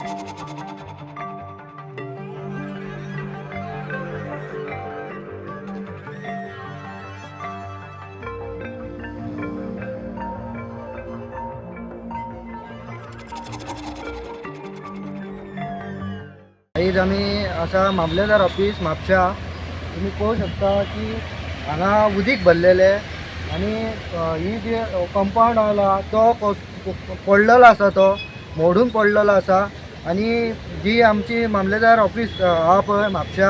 आयज आमी आसा मामलेदार ऑफिस म्हापशा. तुमी पळोवंक शकता की हांगा उदीक भरलेलें आनी ही जी कंपावंड आसा तो पडलेलो आसा, तो मोडून पडलेलो आसा. आनी जी आमची मामलेदार ऑफिस आहा पळय म्हापशा,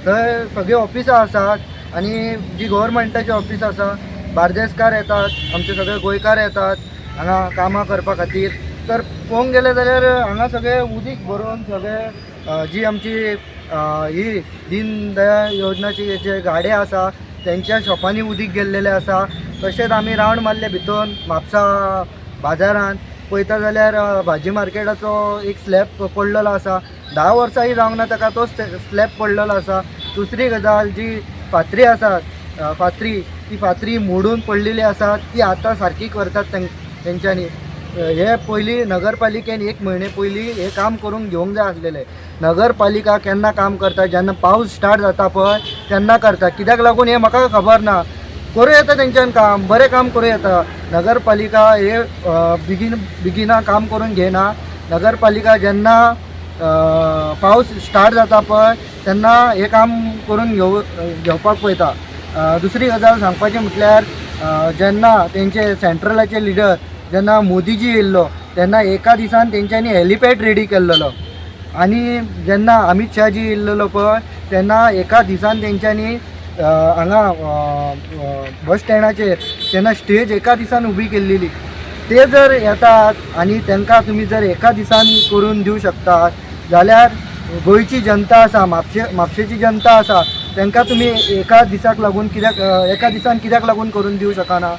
थंय सगळीं ऑफिसां आसात आनी जी गव्हर्मेंटाची ऑफिस आसा, बार्देसकार येतात, आमचे सगळे गोंयकार येतात हांगा कामां करपा खातीर. तर पळोवंक गेलें जाल्यार हांगा सगळें उदीक भरून सगळें जी आमची ही दीन दयाळ योजनाची जे गाडे आसा तेंच्या शॉपांनी उदीक गेल्लेलें आसा. तशेंच आमी रावंड मारले भितर म्हापसा बाजारान पळयता जाल्यार भाजी मार्केटाचो एक स्लॅब पडलेलो आसा. 10 वर्सांय जावंक ना ताका, तो स्लॅब पडलेलो आसा. दुसरी गजाल, जी फातरी आसा, फातरी ती फातरी मोडून पडलेली आसा, ती आतां सारकी करतात तेंच्यांनी. हे पयलीं नगरपालिकेन एक म्हयने पयलीं हें काम करून घेवंक जाय आसलेलें. नगरपालिका केन्ना काम करता? जेन्ना पावस स्टार्ट जाता पळय तेन्ना करता. कित्याक लागून हें म्हाका खबर ना. करूं येता तेंच्यान काम, बरें काम करूं येता. नगरपालिका हे बेगीन बेगिना काम करून घेयना. नगरपालिका जेन्ना पावस स्टार्ट जाता पळय तेन्ना हें काम करून घेवपाक पळयता. दुसरी गजाल सांगपाची म्हटल्यार, जेन्ना तेंचे सेंट्रलाचे लिडर जेन्ना मोदीजी येयल्लो तेन्ना एका दिसान तेंच्यांनी हेलिपॅड रेडी केल्लेलो. आनी जेन्ना अमीत शहाजी येयल्लो पळय तेन्ना एका दिसान तेंच्यांनी हांगा बस स्टँडाचेर तेन्ना स्टेज एका दिसान उबी केल्लेली. ते जर येतात आनी तांकां तुमी जर एका दिसान करून दिवं शकतात जाल्यार गोंयची जनता आसा, म्हापशेची जनता आसा, तांकां तुमी एका दिसाक लागून कित्याक, एका दिसान कित्याक लागून करून दिवं शकना?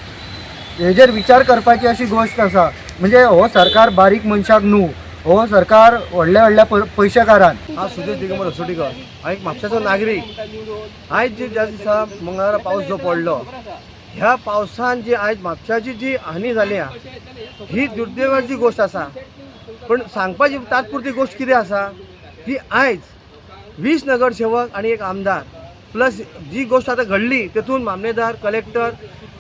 हेजेर विचार करपाची अशी गोश्ट आसा. म्हणजे हो सरकार बारीक मनशाक न्हू, हो सरकार व्हडल्या व्हडल्या पयशेकारान. हांव सुदेश दिगंबर हसोटीकर, हांव एक म्हापशाचो नागरीक. आयज जे ज्या दिसा मंगळारा पावस जो पडलो, ह्या पावसान जी आयज म्हापशाची जी हानी जाल्या ही दुर्दैवाची गोश्ट आसा. पण सांगपाची तात्पुरती गोश्ट कितें आसा की आयज 20 नगरसेवक आनी एक आमदार प्लस जी गोश्ट आतां घडली तेतून मामलेदार, कलेक्टर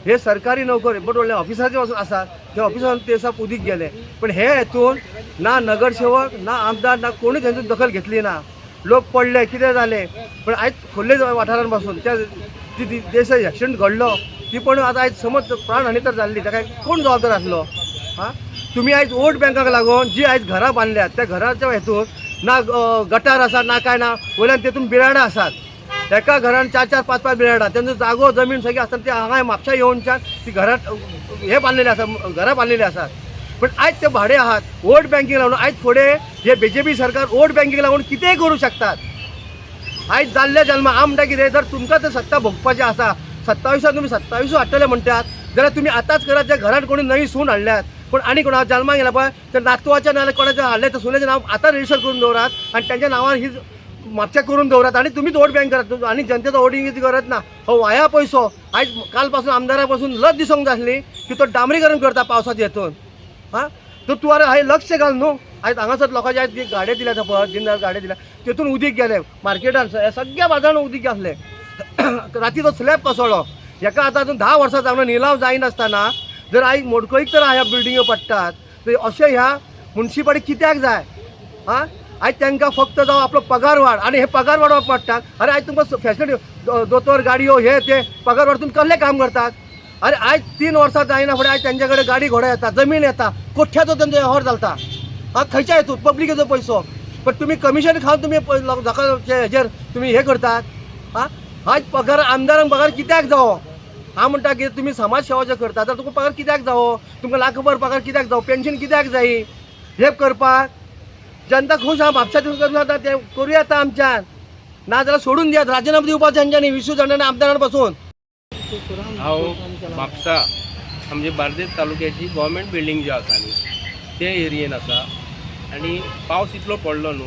हे सरकारी नोकर बट व्हडले ऑफिसाचे वचून आसात, ते ऑफिसान ते सब उदीक गेले. पण हे हेतून ना नगरसेवक ना आमदार ना कोणूच हेतून दखल घेतली ना. लोक पडले, कितें जालें, पण आयज खोल्ले वाठारान पासून त्या ती देसा एक्सिडंट घडलो ती पण आतां आयज समज प्राणहानी तर जाल्ली, ताका कोण जबाबदार आसलो? आं, तुमी आयज वोट बँकाक लागून जी आयज घरां बांदल्यात त्या घराच्या हेतून ना गटार आसा ना कांय ना, वयल्यान तेतून बिराडां आसात. एका घरान 4 4 5 5 बिराडां, तेंचो जागो जमीन सगळी आसतना ते हांगा म्हापशा येवनच्यान ती घरात हे बांदलेले आसा, घरां बांदलेली आसात. पण आयज ते भाडे आहात वोट बँकींग लागून. आयज फुडें हे बीजेपी सरकार वोट बँकींग लागून कितेंय करूं शकतात. आयज जाल्ले जल्मा हांव म्हणटा कितें, जर तुमकां तर सत्ता भोगपाची आसा, 27 तुमी 27 हाडटले म्हणटात जाल्यार तुमी आतांच करात. ज्या घरान कोणी नवी सून हाडल्यात, पूण आनी कोण जल्माक येयला पळय तर नातवाच्या नाल्यार कोणाच्या हाडले तर सुनेचें नांव आतां रजिस्टर करून दवरात आनी तेंच्या नांवार ही म्हापशा करून दवरात आनी तुमीच वोट बँक करात आनी जनतेचो वोटिंगची गरज ना. हो वाया पयसो आयज काल पासून आमदारा पासून लज दिसोंक जाय आसली की तो डांबरीकरण करता पावसाच्या हेतून. आं, तर तूं आरे हांवें लक्ष घाल न्हू. आयज हांगासर लोकांचे आयज गाडये दिल्यात पळय, दीन गाडये दिल्या, तेतून उदीक गेलें मार्केटान, सगळ्या बाजारान उदीक आसलें. राती तो स्लॅब कोसळ्ळो. हेका आतां अजून 10 वर्सां जावन निलाव जायनासतना जर आयज मोडकळीक तर ह्या बिल्डिंग्यो पडटात तर अशें ह्या मुन्सिपालिटी कित्याक जाय? आं, आयज तांकां फक्त जावं आपलो पगार वाड आनी हे पगार वाडोवप पडटात. आरे आयज तुमकां फॅसिलिटी दोतोर गाडयो हे ते पगार वाड, तुमी कसलें काम करतात? अरे आयज 3 वर्सां जायना फुडें आयज तेंच्या कडेन गाडी घोडा येता, जमीन येता, कोठ्याचो तेंचो वेव्हार चलता. आं, खंयच्या हेतून पब्लिकेचो पयसो, पण तुमी कमिशन खावन तुमी लोकांचे हेजेर तुमी हे करतात. आं, आयज पगार आमदारांक पगार कित्याक जावो? हांव म्हणटा की तुमी समाज सेवा जे करता जाल्यार तुमकां पगार कित्याक जावो? तुमकां लाखभर पगार कित्याक जावो? पेन्शन कित्याक जायी? हे करपाक जनता खूश आहा म्हापशा, ते करूं येता आमच्यान, ना जाल्यार सोडून दियात, राजिनामो दिवपाचो तेंच्यांनी 20 जाणांनी आमदारां पासून. हांव म्हापसा आमचे बार्देस तालुक्याची गव्हर्मेंट बिल्डींग जी आसा न्ही ते एरियेन आसा आनी पावस इतलो पडलो न्हू,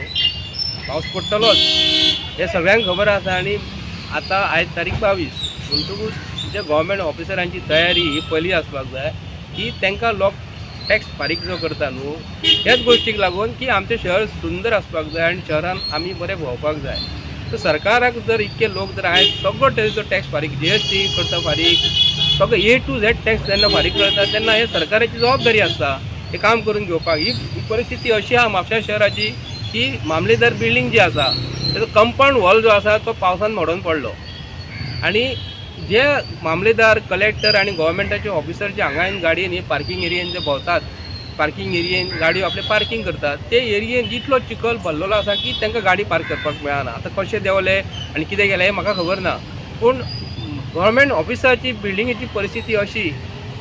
पावस पडटलोच हें सगळ्यांक खबर आसा. आनी आतां आयज तारीख 22, म्हणटकूच जे गव्हर्मेंट ऑफिसरांची तयारी ही पयली आसपाक जाय की तांकां लोक टॅक्स फारीक जो करता न्हू ह्याच गोश्टीक लागून की आमचें शहर सुंदर आसपाक जाय आनी शहरान आमी बरें भोंवपाक जाय. सो सरकाराक जर इतके लोक जर आयज सगळो तेजो टॅक्स फारीक जीएसटी करता फारीक, सगळो ए टू झेड टॅक्स जेन्ना फारीक करता तेन्ना हे सरकाराची जबाबदारी आसता हे काम करून घेवपाक. ही परिस्थिती अशी आहा म्हापश्या शहराची की मामलेदार बिल्डींग जी आसा तेजो कंपावंड वॉल जो आसा तो पावसान मोडून पडलो आनी जे मामलेदार, कलेक्टर आनी गोवोरमेंटाचे ऑफिसर जे हांगा येवन गाडयेन हे पार्कींग एरियेन जे भोंवतात, पार्कींग एरियेन गाडयो आपले पार्कींग करतात, ते एरियेन इतलो चिखल भरलेलो आसा की तांकां गाडी पार्क करपाक मेळना. आतां कशें देंवले आनी कितें केलें हें म्हाका खबर ना, पूण गोवोरमेंट ऑफिसाची बिल्डिंगेची परिस्थिती अशी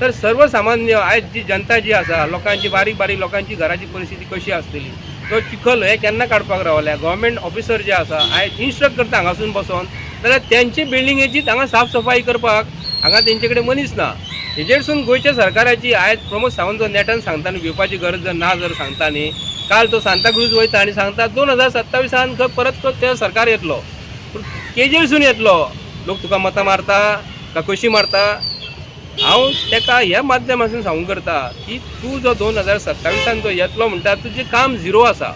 तर सर्वसामान्य आयज जी जनता जी आसा, लोकांची बारीक बारीक लोकांची घराची परिस्थिती कशी आसतली, तो चिखल हे केन्ना काडपाक रावल्या. गोवोरमेंट ऑफिसर जे आसा आयज इन्स्ट्रक्ट करता हांगासून बसोन, जाल्यार तेंची बिल्डिंगेची हांगा साफ सफाई करपाक हांगा तेंचे कडेन मनीस ना. हेजेरसून गोंयच्या सरकाराची आयज प्रमोद सावंत जो नेटान सांगता न्हू, भिवपाची गरज जर ना जर सांगता न्ही, काल तो सांताक्रूज वयता आनी सांगता 2027 परत तो ते सरकार येतलो, पूण केजेरसून येतलो? लोक तुका मतां मारता का कशी मारता? हांव तेका ह्या माध्यमासून सांगूंक करता की तूं जो 2027 जो येतलो म्हणटा तुजें काम झिरो आसा.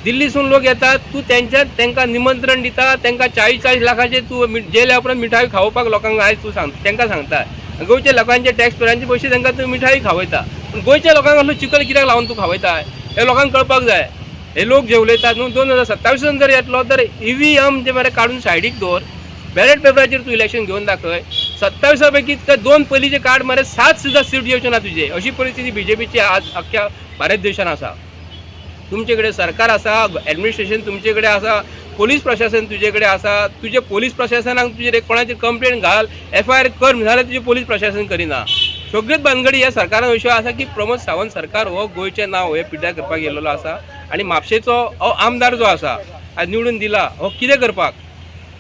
दिल्लीसून लोक येतात, तूं तेंच्या तेंकां निमंत्रण दिता, तेंकां 40-40 लाखाचे तूं जेल्या उपरांत मिठाई खावोवपाक लोकांक आयज तूं सांग तेंकां सांगता. गोंयच्या लोकांचे टॅक्स पेयरांचे पयशे तेंकां तूं मिठाई खावयता, पूण गोंयच्या लोकांक असलो चिखल कित्याक लावन तूं खावयता हे लोकांक कळपाक जाय. हे लोक जे उलयतात न्हू, 2027 जर येतलो तर EVM जे मरे काडून सायडीक दवर, बॅलेट पेपराचेर तूं इलेक्शन घेवन दाखय. 27 पैकी ते 2 पयलींचे कार्ड मरे 7 सुद्दां सीट येवच्यो ना तुजे. अशी परिस्थिती बीजेपीची आज अख्ख्या भारत देशान आसा. तुमचे कडेन सरकार आसा, एडमिनिस्ट्रेशन तुमचे कडेन आसा, पोलीस प्रशासन तुजे कडेन आसा. तुजे पोलीस प्रशासनाक तुजेर कोणाचेर कंप्लेन घाल, FIR कर जाल्यार तुजें पोलीस प्रशासन करिना. सगळ्योच भानगडी ह्या सरकारान अश्यो आसा की प्रमोद सावंत सरकार हो गोंयचें नांव हें पिड्ड्यार करपाक गेल्लो आसा. आनी म्हापशेचो हो आमदार जो आसा आज निवडून दिला हो कितें करपाक,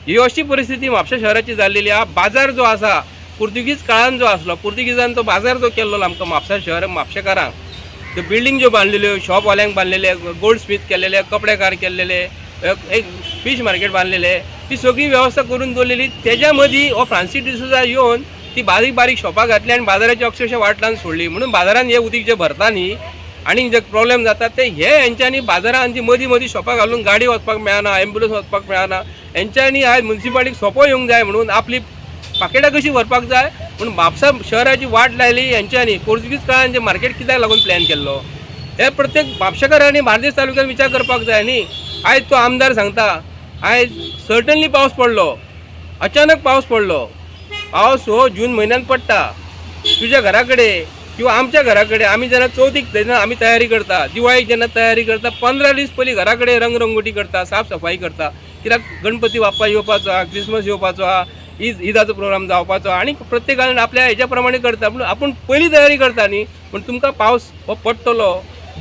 ही अशी परिस्थिती म्हापशा शहराची जाल्लेली आहा. बाजार जो आसा पुर्तुगीज काळान जो आसलो, पुर्तुगीजान तो बाजार जो केल्लो आमकां म्हापसा शहर म्हापशेकारांक, त्यो बिल्डींग ज्यो बांदलेल्यो, शॉपवाल्यांक बांदलेले, गोल्ड स्मीथ केल्लेले, कपडेकार केल्लेले, एक फीश मार्केट बांदलेले, ती सगळी वेवस्था करून दवरलेली. तेज्या मदीं हो फ्रांसीस डिसोजा येवन ती बारीक बारीक शॉपां घातली आनी बाजाराची अक्षरशः वाट लावन सोडली. म्हणून बाजारान हे उदीक जे भरता न्ही आनी जे प्रॉब्लेम जाता ते हे हेंच्यांनी बाजारान जी मदीं मदीं शॉपां घालून गाडी वचपाक मेळना, एम्बुलन्स वचपाक मेळना, हेंच्यांनी आयज मुन्सिपालिटीक सोंपो येवंक जाय म्हणून आपली पाकेटां कशी व्हरपाक जाय पूण म्हापसा शहराची वाट लायली हेंच्यांनी. पोर्तुगीज काळान जे मार्केट कित्याक लागून प्लॅन केल्लो हे प्रत्येक म्हापशेकारांनी बार्देस तालुक्यान विचार करपाक जाय न्ही. आयज तो आमदार सांगता आयज सर्टनली पावस पडलो, अचानक पावस पडलो. पावस हो जून म्हयन्यान पडटा. तुज्या घरा कडेन किंवा आमच्या घरा कडेन आमी जेन्ना चवथीक जेन्ना आमी तयारी करता, दिवाळीक जेन्ना तयारी करता, 15 दीस पयलीं घरा कडेन रंगरंगोटी करता, साफ सफाई करता, कित्याक गणपती बाप्पा येवपाचो आहा, क्रिसमस येवपाचो आहा, ईदाचो प्रोग्राम जावपाचो आनी प्रत्येकान आपल्या हेज्या प्रमाणे करता. पूण आपूण पयलीं तयारी करता न्ही, पूण तुमकां पावस हो पडटलो,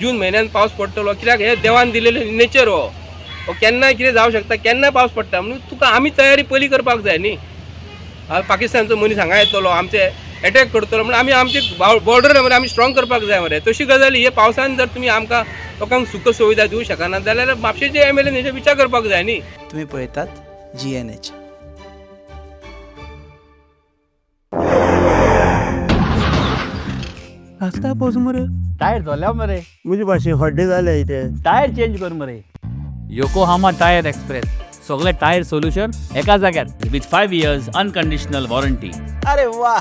जून म्हयन्यान पावस पडटलो, कित्याक हे देवान दिलेले नेचर हो, हो केन्नाय कितें जावं शकता, केन्नाय पावस पडटा, म्हणून तुका आमी तयारी पयलीं करपाक जाय न्ही. पाकिस्तानचो मनीस हांगा येतलो, आमचे एटॅक करतलो, म्हणून आमी आमची बॉर्डर मरे आमी स्ट्रॉंग करपाक जाय मरे. तशी गजाल हे पावसान जर तुमी आमकां लोकांक सुख सुविधा दिवंक शकना जाल्यार म्हापशेचे MLA हेचेर विचार करपाक जाय न्ही. तुम्ही पळयतात GNH. आसता पावस मरे, टायर जोल्या मरे, म्हजे भाशेन हड्डे जाले इथे, टायर चेंज कर मरे. योकोहामा टायर एक्सप्रेस, सगळे टायर सोल्युशन एका जाग्यार विथ 5 years unconditional warranty. अरे वा.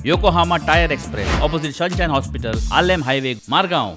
Yokohama tyre express, opposite Sunshine hospital, Arlem highway, Margao.